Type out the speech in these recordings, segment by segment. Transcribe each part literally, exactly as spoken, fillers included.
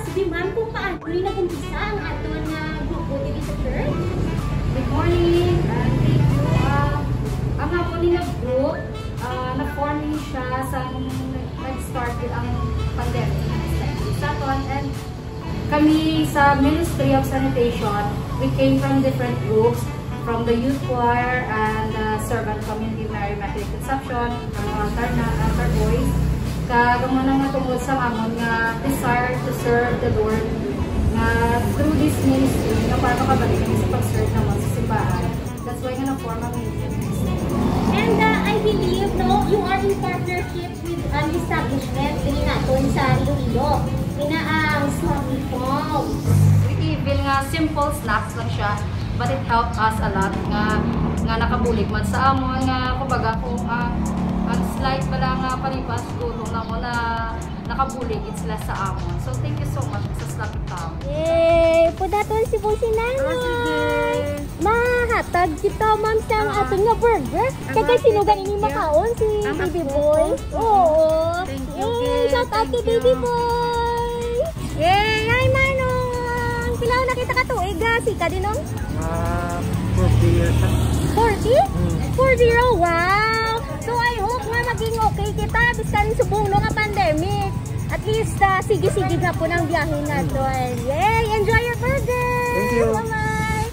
Sige, ma'am, kung paano ni nag-umpisa ang aton nga grupo diri sa church? Good morning, and thank you. Ah, ang amon ni nga group, ah, na-form ni siya sa nag-start ang pandemic sa aton. And kami sa Ministry of Sanitation, we came from different groups, from the youth choir and the servant community, Mary Immaculate Conception, ang mga Tarna, Altar Boys. Kag amo na nga tungod sa amon nga desire to serve the Lord nga through this ministry, nga para makabalik kami sa pag-serve naman sa simbahan. That's why nga na-form ang ministry. And, uh, I believe, no, you are in partnership with an establishment diri naton sa Iloilo. Ina ang Sloppy Palms. We even nga simple snacks lang siya, but it helped us a lot nga, nga nakabulig man sa amon nga, kumbaga, kung ang, ang slight bala nga panipas gutom na mo na nakabulig gid sila sa amon. So, thank you so much sa Sloppy Palms. Yay! Pudaton si Bossing Nanoy. Ah, sige. Mahatag kita, ma'am, sa ang Ah. aton nga burger. Ang Kay mga sino kita, gani ni thank you. makaon si Ang Baby apo Boy? ko. Oo. Thank you, Yay! Gil. Shout out Thank kay you. Baby Boy! Yay! Hi, Manong! Pila na kita ka tuig, ah, si Kadinong? Ah, forty years na. Forty? Hmm. Four zero? Wow! So, I hope nga maging okay kita, biskan subong no nga pandemic. At least, ah, sige-sige na po ng biyahe natin. Yay! Enjoy your burger! Thank you. Bye-bye!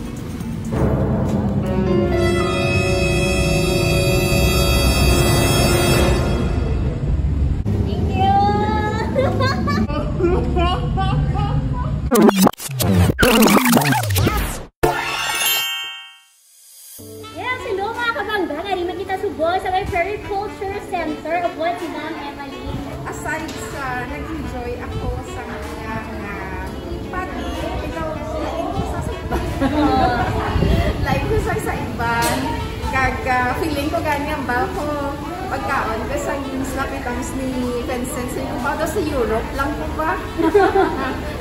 Thank you! Yes, hello mga kabangga, ngari man kita subong sa may Prairie Culture Center. Upuan si Ma'am Emily. Aside sa nag-enjoy ako sa mga nga pati, ikaw, lain ko sa sa iban. Lain ko sa sa iban. Kag, ah, feeling ko gani ang bal ko pagkaon ko sa yung Sloppy Palms ni Vincent. Sa yung pa daw sa Europe lang po ba?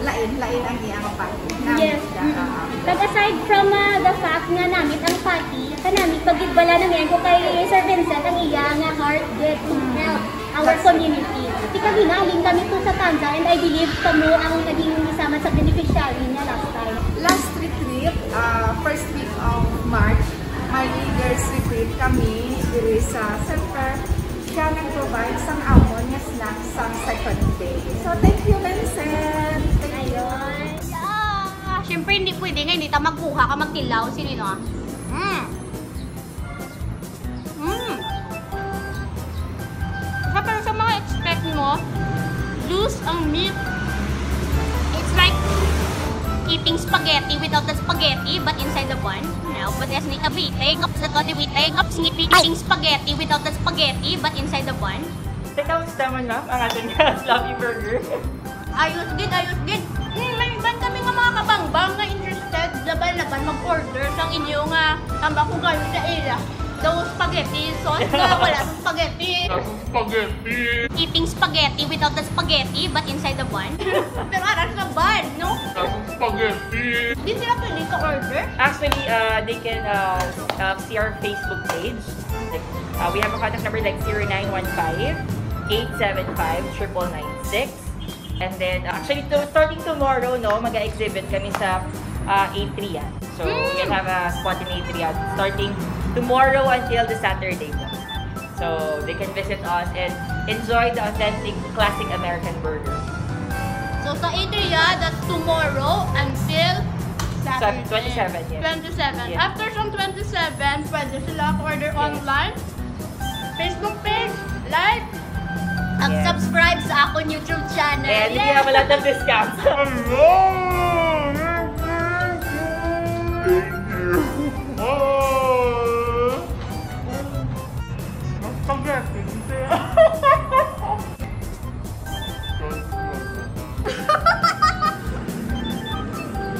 Lain, lain ang iyang pa. Yes. Mm. But aside from, uh, the fact nga namit ang pati, kanamit pa gid bala namin ko kay Sir Vincent ang iya nga heart gid to help our community. Kasi kami naling kami po sa Tanza, and I believe kamo ang naging isa man sa beneficiary niya last time. Last retreat, uh, first week of March, may leaders retreat kami diri sa center. Siya nag-provide sang amon nga snacks sang second day. So, thank you, Vincent. Thank you. Ayun. Ah, syempre, hindi pwede nga hindi ta magkuha ka magtilaw. Sino, no? Mm. Mm. Sa, pero sa mga expect mo, loose ang meat. It's like eating spaghetti without the spaghetti, but inside the bun. No, but as ni Cavite, kaps na to, Cavite, kaps ni eating spaghetti without the spaghetti, but inside the bun. Teka, gusto man, ma'am, ang aton nga sloppy burger. Ayos gid, ayos gid. Hmm, may iban kami nga mga kabangbang nga interested, laban-laban mag-order sang inyo nga tambak ko gani sa ila. Daw spaghetti sauce nga wala sa spaghetti. Spaghetti. Eating spaghetti without the spaghetti, but inside the bun. Pero ara sa bun, no? Spaghetti. Di sila pwede ka-order? Actually, uh, they can, uh, uh, see our Facebook page. Like, uh, we have a contact number, like, zero nine one five, eight seven five, triple nine six. And then, uh, actually, to, starting tomorrow, no, mag-exhibit kami sa, uh, Atrian. So, Mm. we'll have a spot in Atrian starting tomorrow until the Saturday, no? So, they can visit us and enjoy the authentic classic American burger. So, sa Atrian, that's tomorrow until Saturday. Twenty-seven, yes. Twenty-seven. Yes. After sang twenty-seven, pwede sila order Yes. online. Facebook page, like, at Yes. subscribe sa akon YouTube channel. And we Yes. have a lot of discounts. Thank you. Oh. Ang spaghetti, hindi.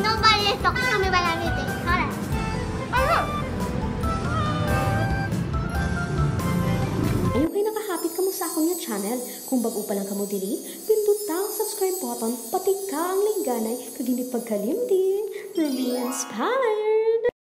Nobody is talking to me when I'm eating. Hold on. Ayaw kay nakahapit kamo sa akon nga channel. Kung bag-o pa lang kamo diri, pinduta ang subscribe button, pati ka ang lingganay, kag hindi pagkalimti. Ruby Inspire!